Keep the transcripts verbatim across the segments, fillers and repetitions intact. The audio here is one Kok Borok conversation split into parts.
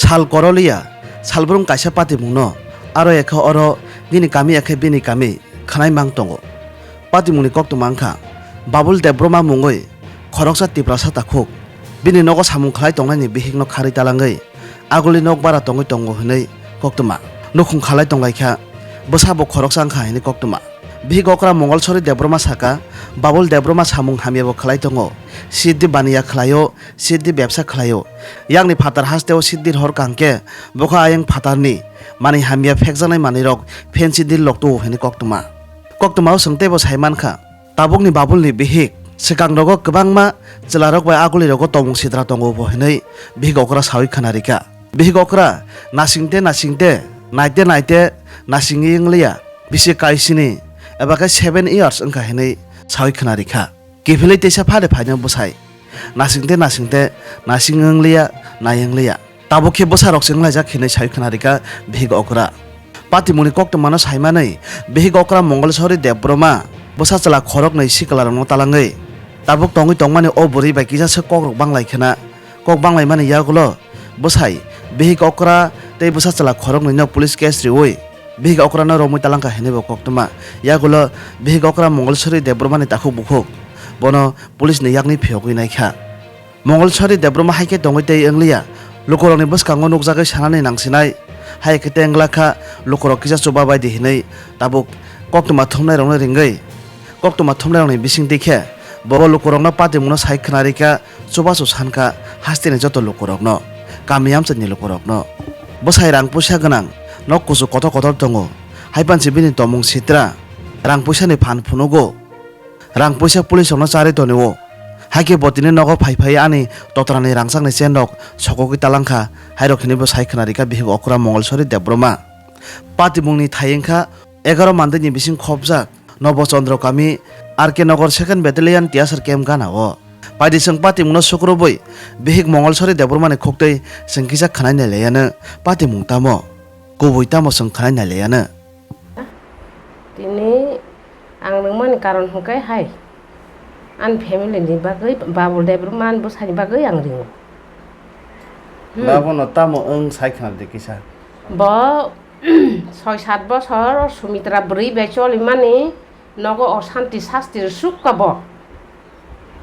Thal koroliya, salbrung kaisa patimungno aro ekhe oro, bini kami ekhe bini kami khwnai mang tongo. Patimungni koktwma wngkha Babul Debbarma mungwi khoroksa Tiprasa takhuk bini nogo samung khlai tongnaini bihikno kharwi talangwi aguli nok bara tongwi tongo hwnwi koktwma. Nukhung khalai tonglaikha, bwsabo khoroksa wngkha hwnwi koktwma. Bihik okra Mongolsori Debbarma saka, Babul Debbarma samung hamyabo khlai tongo, siddi baniya khlaio, siddi bebsa khlaio. Yakni phatar hasteo siddir hor kangkhe, bokha ayang phatarni manwi hamya phekjaknai manwirok phensi dil loktuo hwnwi koktwma. Koktwmao chwng teibo sai mankha, tabukni Babulni bihik swkangrogo kwbangma chwlarok bai agulirogo tongmung sitra tongo bo hwnwi bihik okra sawi khwnarikha. Bihik okra nasingte nasingte, naite naite nasingwi wngliya, bisi kaisini eba khe seven years wngkha hwnwi sawi khwnarikha. Kiphilwi teisa phade phaino bwsai. Nasingte nasingte nasing wngliya, nai wngliya. Tabuk khe bwsarok se wnglaijak hinwi sai khwnarikha bihik okra. Patimungni koktwmano saimanwi bihik okra Mongolsori Debbarma bwsa chwla khoroknwi siklarokno talangwi tabuk tongwi tongmani o bwrwi bai kisa se kokrok banglai khna. Kok banglaimani yagulo bwsai bihik okra tei bwsa chwla khoroknwino police case riwi bihik okrano romwi talangkha hinwi bo koktwma. Yagulo bihik okra Mongolsori Debbarmani takhuk bukhuk bono police ni yakni phiyogwi naikha. Mongolsori Debbarma hai khe tongwi tei wngliya, lukurokni bwskango nukjagwi sanani nangsinai, hai khe tei wngla kha lukurok kisa chuba bai di hinwi tabuk koktwma thumnairokno ringwi koktwma thumnairokni bisingtwi khe bo lukurokno patimungno sai khwnarikha, chubachu sankha hasteni joto lukurokno, kami amchaini lukurokno. Bwsai rang puisa gwnang, nok kuchuk kotor kotor tongo, hai pansi bini tongmung sitra, rang puisani phan phunugo. Rang puisa police rokno charwi tonio. Haikhe bo tini nogo phai phai ani totrani rangchakni chain rok sokogwi talangkha, hairok hinwi bo sai khwnarikha bihik okra Mongolsori Debbarma. Patimungni thai wngkha egaroh mandaini bising khopjak Nobo Chandra Kami, R K Nagar second Battalion Tiyasar Camp ganao. Paidi chwng patimungno sukrubwi bihik Mongolsori Debbarmani khuktwi chwng kisa khwnai nailaiyano. Patimung tamo? Kubui tamo chwng khwnai nailaiyano. Tini ang ringmani karon hwnkhe hai, ani family ni bagwi, Babul Debbarma ani bwsani bagwi ang ringo. Hmm. Babono tamo wng sai khna di kisa? Bo soi sat bosor Sumitra bwrwi bai cholimani nogo o santi sasti rwsukha bo.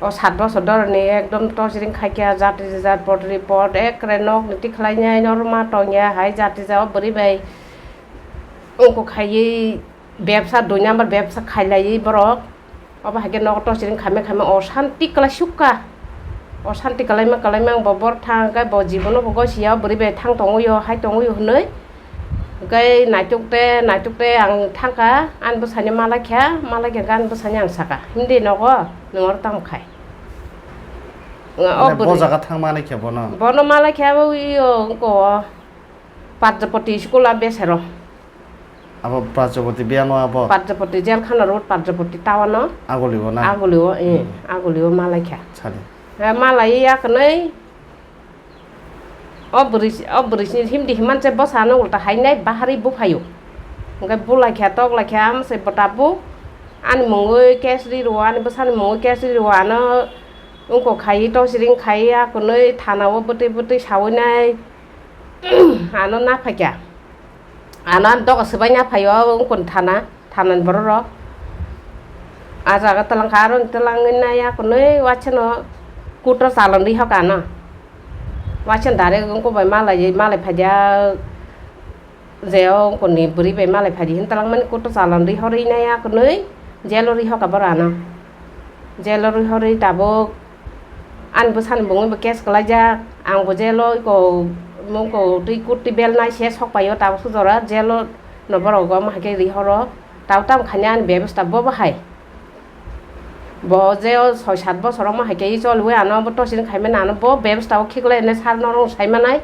O sat bosor doroni ekdom torturing khaikha, jati jat potri pot ekre nokni tikhlainai norma tongya hai jati jao bwrwi bai wngkuk khaiwi bebsa dui number bebsa khailaiwi borok. Obo hai khe nogo torturing khaima khaima o santi kwlai sukha. O santi kwlaima kwlaima ang bo bor thang khe bo jibono bo gosi ya bwrwi bai thang tongwi o hai tongwi o hwnwi. Hwnkhe naituk te, naituk te ang thangkha, ani bwsani malai kha, malai kha, ani bwsani ang sakha, "Hindi nogo, nwng oro tamo khai?" O Mane bo bwrwi. Jaga thang manai kha bono? Bono malai kha, bo iyo, wngko o, Prajapati school a besero. Abo Prajapati biyang o abo? Prajapati, Jelkhana Road, Prajapati town o. Aguli o na? Aguli o, eh, hmm, aguli o malai kha. Sadi. Eh, malai ya kwnwi, O bwrwi, o bwrwi sini himdi himan se bwsano ulta hainai baharwi buphaio. Hwnkhe bulaikha toklaikha amsai bo tabuk ani mungwi case ri rwo, ani bwsani mungwi case ri rwo, ano wngkok khaiwi, torturing khaiwi, a kwnwi thana-o bwtwi bwtwi sawinai ano naphaikha. Ano ani doga swbaina phaio wngkon thana, thanani borok rok. A jaga twlang kha, aro twlangwi nai a kwnwi waisano court o chalon rihok ano. Waisa direct wngkok bai malai, malai phaidi a je o wngkon ni bwrwi bai malai phaidi hin twlangmani court o chalon rihorwi nai a kwnwi jail o rihok a borok ano. Jail o rihorwi tabuk ani bwsani mungwi bo case kwlaijak. Ang bo jail o iko mungko twi kut twi bel nai se sok paio tabuk se jora jail o no borok omo hai khe rihoro. Tabuk tamo khaina ani bebasta bo bo hai. Bo je o soi sat bosor omo hai khe choliwi ano bo torturing khaimani ano bo bebasta o khiklai hinwi sir norok sai manai.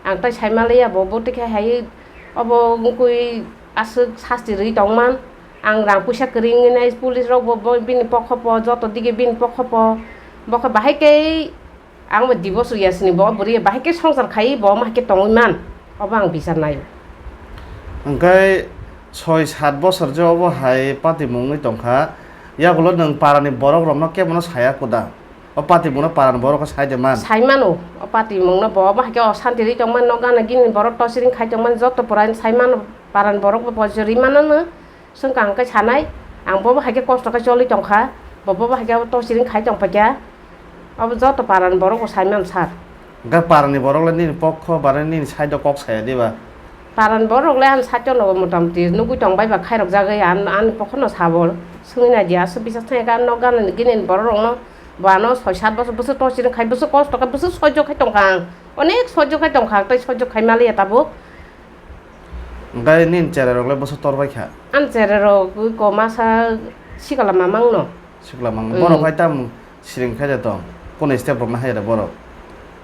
Ang tai sai manliya bo bo twi khe hai obo wngkui aswk sasti rwi tongman. Ang rang puisa kwrwi wngwi nai police rok bo, bo bini pokho po, joto dige bini pokho po. Bo khe bahai khe ang bo divorce rwya sini bo bwrwi bahai khe songsar khai bo ma khe tongwi man. Obo ang bichar naio. Hwnkhe soi sat bosor je obo hai patimung wngwi tongkha, yagulo nwng parani borok rokno kebono saya kuda? O patimungno paran borok khe sai de man. Sai mano, o patimungno bo, bo hai khe o santi ri tongmani, nok gana gini borok torturing khai tongmani, joto pura sai mano, paran borok bo poiso ri mano no. Swngkha hwnkhe sanai, ang bo bo hai khe kosto khe choli tongkha, bo bo hai khe torturing khai tongphaikha, abo joto parani borok bo sai mano sir. Hwnkhe parani borok le nini pokho ba nini side o kok saya diba? Parani borok le ani side o no motamoti nugui tong bai ba khairok jagwi, an-, ani pokho no sabo swngwi nai di, aswk bisa thangya khe ani nok gana gini borok rok no bo ano soi sat bosor bwswk torturing khai, bwswk kosto khai, bwswk soijo khai tongkha ang, onek soijo khai tongkha, tei soijo khai maliya tabuk. Hwnkhe nini cherai rok le bwswk tor bai kha? Ani cherai rok ui ko masa sikla mamang no. Sikla mamang. Mm. Borok hai tam siring khai de tong? Kono step rok na hai de borok?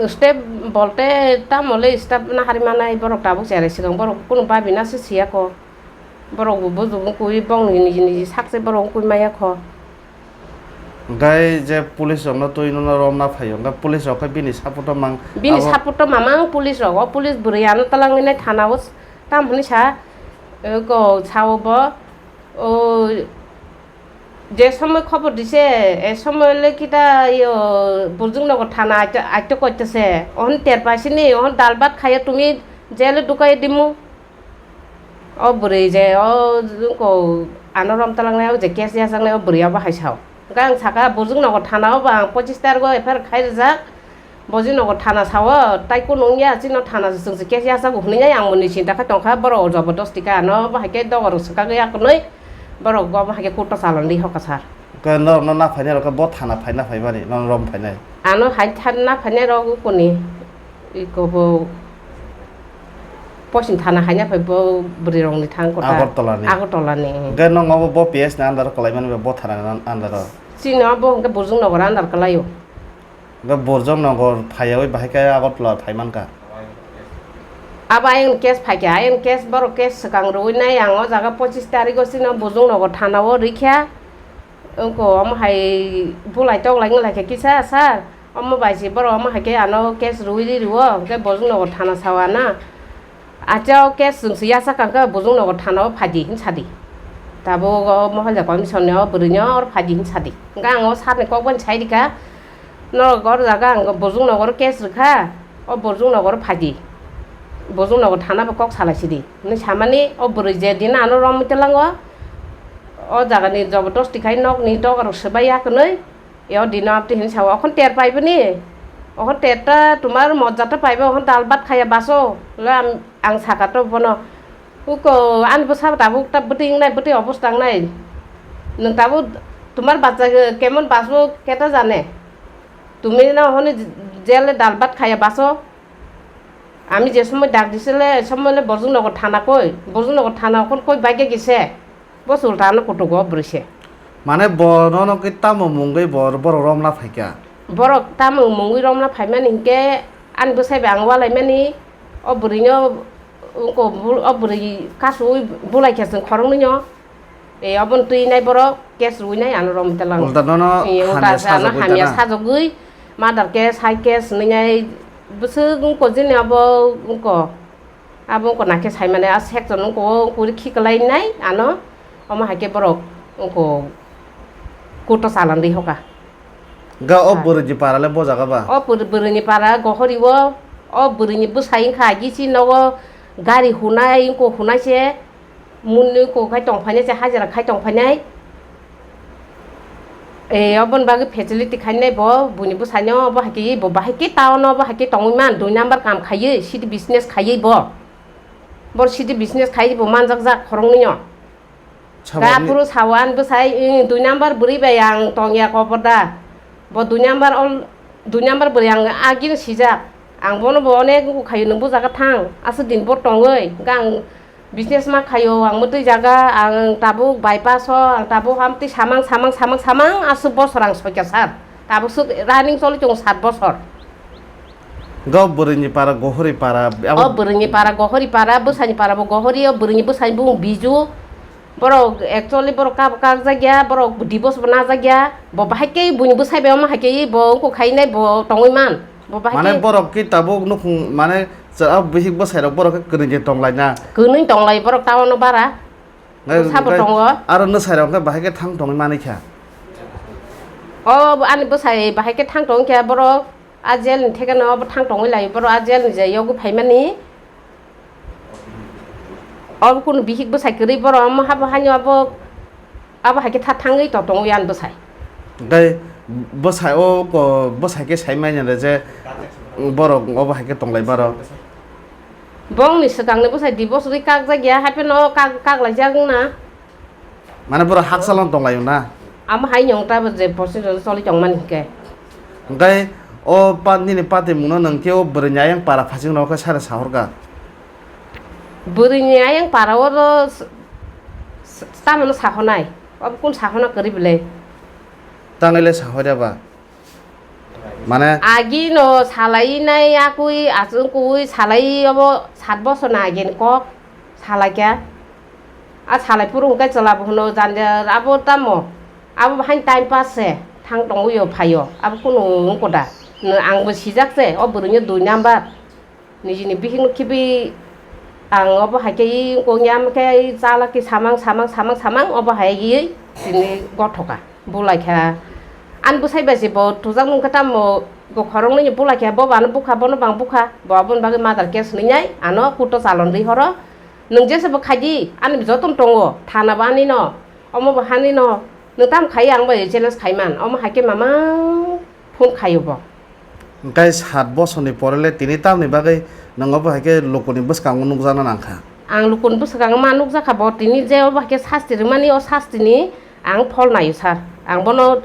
Step bolte tamo le step na hari manai borok tabuk cherai sikang borok kono babi na se siya ko. Borok bo bujung kui bong niji niji sak se borok kui maya kho. Hwnkhe je police rokno twi nono romna phaio, hwnkhe police rok khe bini support o mang. Bini abo support o mamang police rok, o police bwrwi ano twlangwi nai thana o s-, tam hwnwi sa, eh, ko sao bo, o je somoi khobor dise, e somoi le kita yo Burjung Nagar thana aito, aito koito se, ohon ter paisini, ohon dalbat khayo tumi jele dukai dimu. O bwrwi je o ko ano rom twlangnai o je case yajaknai o bwrwi obo hai sao. Hwnkhe ang saka Burjung Nagar thana o bo ang pochis tarikh o F I R khai rijak. Burjung Nagar thana sao tai kunu wngya chini thana se chwng se case yachago hwnwi ang mwnwi chinta khai tongkha borok o jobodosti khe ano bo hai khe dogar swkagwi yakwnwi borok obo hai khe court o chalon ri hoka sir. Khe norokno na phainai rok khe bo thana phaina phaimani, nono rom phainai? Ano hai thana phainai rok ukuni iko bo poisin thana haina phai bo bwrwi rokni thang kota. Agartala ni? Agartala ni. Hwnkhe nokno bo, bo P S ni under o kwlaimani bo thana ni under o? Chini bo hwnkhe Burjung Nagar under kwlaio. Hwnkhe Burjung Nagar phaiyawi bahai khe Agartala phaimankha? Abo ayang case phaikha, ayang case borok case swkang rwui nai ang o jaga pochis tarikh o chini Burjung Nagar thana o rikha. Wngkha omo hai bulai toklai wnglaikha kisa sir, omo bai se borok omo hai khe ano case rwui ri rwo, hwnkhe Burjung Nagar thana sao ana. Acha o case chwng se yasak kha hwnkhe Burjung Nagar thana o phaidi hwn sadi. Tabuk o Mohila Commission ni o bwrwi no oro phaidi hwn sadi. Hwnkhe ang o sir ni kok bai sai rikha, norok oro jaga ang Burjung Nagar o case rwkha, o Burjung Nagar o phaidi. Burjung Nagar thana bo kok salai sidi. Hwnwi samani o bwrwi je din ano romwi twlango, o jaga ni jobodosti khai nok ni doga rok swbai ya kwnwi. Yo dino abti hin sao, okhon ter pai bini. Okhon ter ta tumar mojja ta paibo, okhon dal bhat khaya baso. Le am-, ang saka to bono. Uko ani bwsa tabuk ta bwtwi wngnai, bwtwi obosta wngnai. Nwng tabuk tumar bachcha kemon baso keta jane. Tumi no honi jele dal bhat khaya baso. Ami je somoi dak disile, somoi le Borjung Nagar thana koi. Borjung Nagar thana okhon koi baige gise. Bo chwng tano kutugo bwrwi se. Mane bo nono khe tamo mungwi bo borok romna phaikha? Borok tamo mungwi romna phaimani hinkhe ani bwsai bai ang walaimani, o bwrwino wngko bul-, o bwrwi kasu bulaikha chwng khoroknwino. E, oboni twi nai borok case rwinai ano romwi talang. Ulta nono e, ulta hamya ano sajagwi hamya tana? Sajagwi murder case, high case hwnwi nai bwswk wngko jini abo wngko. Abo wngkha naikhe saimani, a section wngkha o, wngkha uri khiklai nai ano, omo hai khe borok wngkha court o chalan ri hoka. Ga o bwrwi ni para le bo jaga ba? O bwrwi, bwrwi ni para gohori o, o bwrwi ni bwsai wngkha agi si nogo gari hunai, wngkha hunai se, muni wngkha khai tong phainai se, hajira khai tong phainai. E, oboni bagwi facility khainai bo, buini bwsaino bo hai khe, bo bahai khe town o bo hai khe tongwi man, dui number kam khaiwi, city business khaiwi bo. Bo city business khaiwi bo manjak jak khoroknwi no. Ga phuru sawan bwsai, "Ih, dui number bwrwi bai ang tongya koporda. Bo dui number ol, dui number bwrwi ang agini sijak. Ang bono bo onek wngkha khaio, nwng bo jaga thang." Aswk din bo tongwi, ga ang business ma khaio, ang mwtwi jaga, ang tabuk bypass o, ang tabuk hamtwi samang, samang, samang, samang, aswk bosor ang soikha sir. Tabuk swk running choli tongo sat bosor. Ga o bwrwi ni para, gohori para, abo o bwrwi ni para, gohori para, bwsai ni para bo gohori, o bwrwi ni bwsai bung biju. Borok actually borok kabo kak jak ya, borok divorce bo najak ya. Bo bahai khe buini bwsai bai omo hai khe bo wngkha khainai bo tongwi man. Bo bahai mane khe borok khe tabuk nukhung mane cha-, a bihik bwsai rok borok khe kwrwi je tong lai na. Kwnwi tong lai borok town o bara. Ngai sabo hwnkhe tongo. Aro nwsai rok khe bahai khe thang tongwi manwi kha. O ani bwsai bahai khe thang tong khe borok a jail ni theke no obo thang tongwi lai borok a jail ni je yogo phaimani. Obo kunu bihik bwsai kwrwi borok omo habo haino abo abo hai khe tha thangwi to tongwi ani bwsai. Tei bwsai o ko bwsai khe sai manya de je borok obo hai khe tonglai borok. Bongni swkangni bwsai divorce rwi kakjak ya hapheno kak kaklaijak wngna. Mane borok hakchal no tonglaio na? Amo hai nyong ta je procedure choli tongmani hinkhe. Hwnkhe o pa nini patimungno nwng khe o bwrwini ayang para phasing rok khe sare sahorkha? Bwrwini ayang para o ro s- s- tamano sahonai. Obo kun sahona kwrwi bwle? Tangwi le sahoria ba? Mane agi no salai nai akui achung kui salai obo sat bosor na agi ni kok salai kha. A salai phuru hwnkhe chwla bo hwno janja abo tamo abo hain time pass se thang tongwi o phaio abo kunu wngkho da? Ang bo sijak se o bwrwino dui number nijini bihikno khibi ang obo hai khe i wngkho ya khe chala khe samang samang samang samang obo hai i tini gothoka bulai kha. Ani bwsai bai se bo tujak nung khe tamo bo khoroknwi ni bulai kha bo bano bukha bono bang bukha bo aboni bagwi mother case hwnwi nai ano kuto chalon rwi horo. Nwng jesa bo khai di, ani jotono tongo, thana bo ani no, omo bo hani no, nwng tamo khai ang bai challenge khai man, omo hai khe mamang phone khaio bo. Hwnkhe sat bosorni pore le tini tamni bagwi nwng obo hai khe lukuni bwskango nukjakna nang kha? Ang lukuni bwskango ma nukjak kha bo, tini je obo hai khe sasti rwmani, o sastini ang phol naio sir. Ang bono,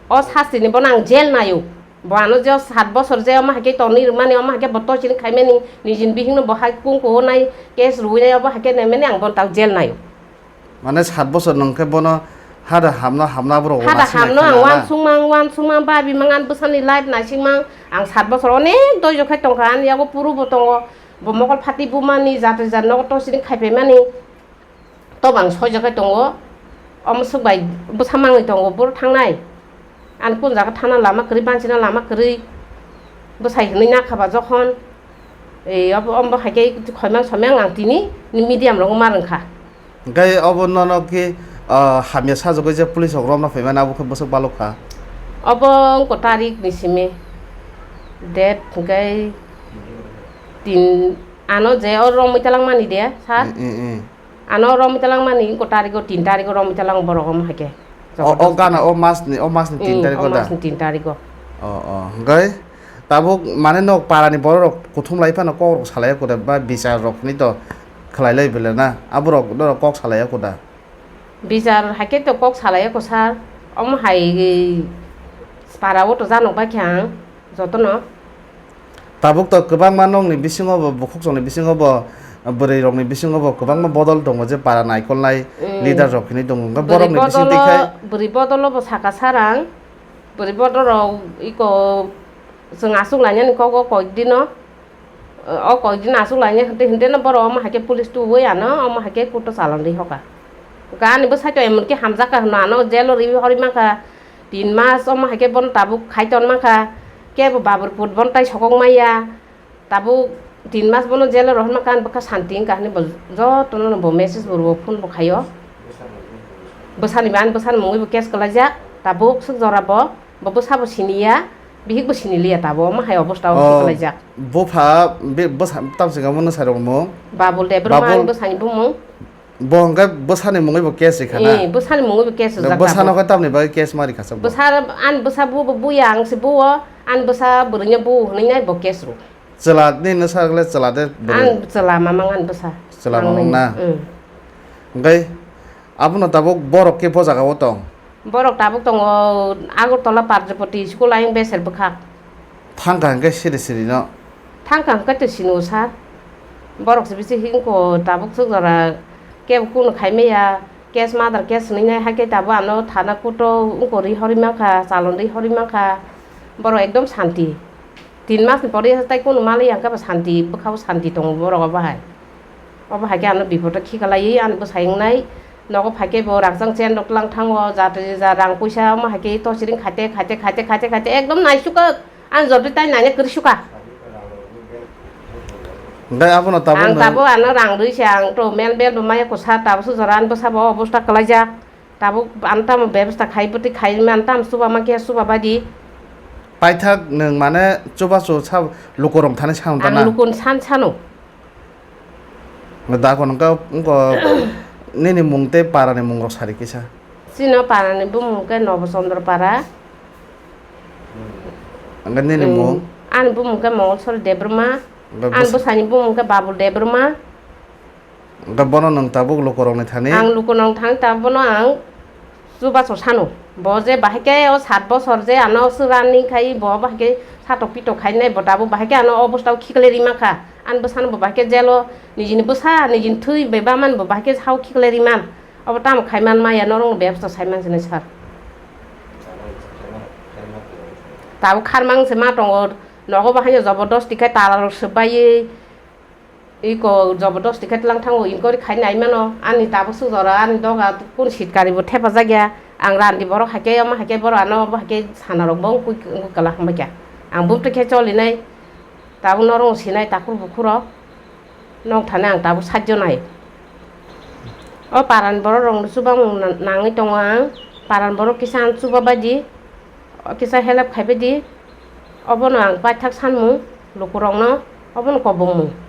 o sastini bono ang jail naio. Bo ano je sat bosor je omo hai khe tonwi rwmani, omo hai khe bo torturing khaimani, nijini bihikno bo hai kung kugo nai case rwui nai, obo hai khe naimani ang bono tak jail naio. Mane sat bosor nung khe bono hada hamno hamna borok hada hamno ang wansukmang, wansukmang, babi mang, ani bwsani life naisingmang, ang sat bosor onek doijo khai tongkha, ani yago puru bo tongo, bo mokol phati bumani, jatri jat nogo torturing khaipaimani. Tobang soijakai tongo, omo swk bai bwsa mangwi tongo, boro thangnai. Ani kun jaga thana lama kwrwi, banchina lama kwrwi, bwsai hwnwi nakha ba jokhon, ei, obo, omo hai khe khoimang soimang ang tini medium rok ma rwngkha. Hwnkhe obo nono khe, ah, hamya sajagwi je police rok romna phaimani abo khe bwswk balok kha? Obo wngkha tarik ni simi, date hwnkhe tin, ano je o romwi talangmani de, sir? Mm, mm, mm. Ano romwi talangmani wngkha tarigo, tin tarigo romwi talang borok omo hai khe. O, o gana o mas ni, o mas ni tin tarigo da? Mm, o mas ni tin tarigo. O, o. Hwnkhe tabuk mane nok para ni borok rok kuthum lai phano kok rok salai ya kuda ba bichar rok ni to khlai lai bele na? Aborok norok kok salai ya kuda? Bichar hai khe to kok salai ya ko sir. Omo hai para o to janok bai khe ang jotono. Tabuk to kwbangma nokni bisingo bo, bukhukchokni bisingo bo, bwrwi rokni bisingo bo kwbangma bodol tongo, je para naikolnai leader rok hinwi tongo. Hwnkhe borokni bising twi khai bwrwi bodolo bo saka sir ang, bwrwi bodol rok iko chwng aswk lainani kok o koik dino, o koik dino aswk lainani hwntwi hwntwi no borok omo hai khe police tubuwi ano omo hai khe court o chalon rwi hoka. Ani bwsai to emon khe hamjak kha hwno ano jail o rwi horwi mankha. Tin mas omo hai khe bono tabuk khai ton mankha, kebo babur put bono tai sokok maya, tabuk tin mas bono jail o rohor mankha, ani bwkha santi wngkha hinwi bo jotono bo message bo rwo, phone bo khaio. Bwsani bo, ani bwsani mungwi bo case kwlaijak, tabuk swk jora bo, bo bwsa bo siniya, bihik bo siniliya, tabuk omo hai obosta o kwlaijak. Bupha be-, bwsa tamsika mano sai rok mung? Babul Debbarma ani bwsani bumung. Bo hwnkhe bwsani mungwi bo case rikha na? Eh, bwsani mungwi bo case rijak tabuk. Bwsano khe tamni bagwi case ma rikha sa bo? Bwsa, ani bwsa bu, bu, buya ang se buo, ani bwsa bwrwino bu hwnwi nai bo case ro. Chwla ni no sa le chwla de bwrwi? Ang chwla mamang ani bwsa. Chwla mamang na? Mm. Hwnkhe abono tabuk borok khe bo jaga o tong? Borok tabuk tongo Agartala Parjapati school ayang beser bwkhak. Thangkha hwnkhe siri siri no? Thangkha hwnkhe to sino sir. Borok se bisi hingko tabuk swk jora kebo kunu khai maya, case murder case hwnwi nai, hakhe tabuk ano thana kuto wngko rihorwi mankha, chalon rihorwi mankha. Borok ekdom santi. Tin mas ni pore tei kunu maliya hwnkhe bo santi, bwkhao santi tongo borok obo hai. Obo hai khe ano bipodo khikalaiwi ani bwsai wngnai. Nogo phai khe bo rangchak chen rok tlang thango, jatri ja rang puisa omo hai khe tosiring khaite, khaite, khaite, khaite, khaite ekdom naisukha. Ang jotoi tai naina kwrwi sukha. Hwnkhe abono tabuk ang nwng tabuk ano rang rwi se ang to mel bel bo maya kwsa tabuk se jora ani bwsa bo obosta kwlaijak. Tabuk ano tamo bebasta khai bwtwi khai man tamo chuba ma khe chuba badi. Paithak nwng mane chubachu sa lukurok thani sano da na? Ang lukun san sano. Da kono ka wngko nini mung tei para ni mung rok sari kisa. Chini para ni bumung khe Nobo Chandra para. Hwnkhe nini mung? Ani bumung khe Mongolswari Debbarma. Ani bwsani bumung khe Babul Debbarma. Hwnkhe bono nwng tabuk lukurokni thani? Ang lukurokni thani tabuk bono ang chubachu sano. Bo je bahai khe o sat bosor je ano swrani khai bo bahai khe satok pitok khainai bo tabuk bahai khe ano obostao khiklai rima kha. Ani bwsano bo bahai khe jelo nijini bwsa nijini thwi bai bamani bo bahai khe sao khiklai riman. Obo tamo khaiman maya norokno bebasta saiman sinai sir. Tabuk kharmang se ma tongo nogo bahai no jobodosti khai tala rok swbaiwi. Iko jobodosti khe tlang thango, inquiry khai nai mano, ani tabuk sujora, ani doga kunu sitkari bo thepajak ya. Ang randi borok hai khe, omo hai khe, borok ano obo hai khe sana rok bo wngkui, wngkui kwlak hambai kha. Ang bumtwi khe choli nai, tabuk norok sinai takhuk bukhuk rok, nok thani ang tabuk sajjo nai. O paran borok rok no chubamung na-, nangwi tongo ang, paran borok kisa ang chuba bai di, o kisa help khai bai di, obono ang paithak sanmung, lukurok no, obono kobongmung.